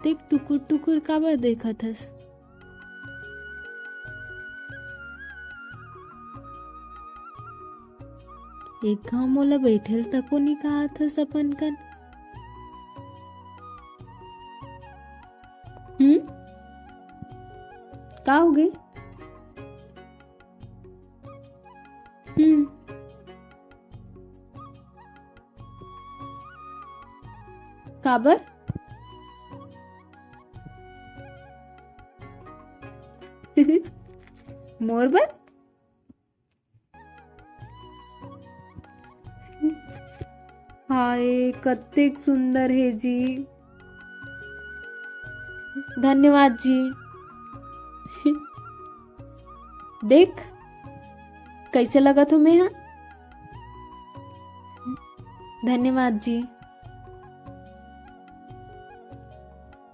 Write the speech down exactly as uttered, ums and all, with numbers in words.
अतेक टुकुर टुकुर काबर देखत हस? एक घांव मोला बइठे ल तको नी काहत हस अपन कन। हम्म? का हो गे? हम्म। काबर? मोर बर? हाय, कतेक सुंदर हे जी। धन्यवाद जी। देख, कइसे लगत हों मैं हा। धन्यवाद जी।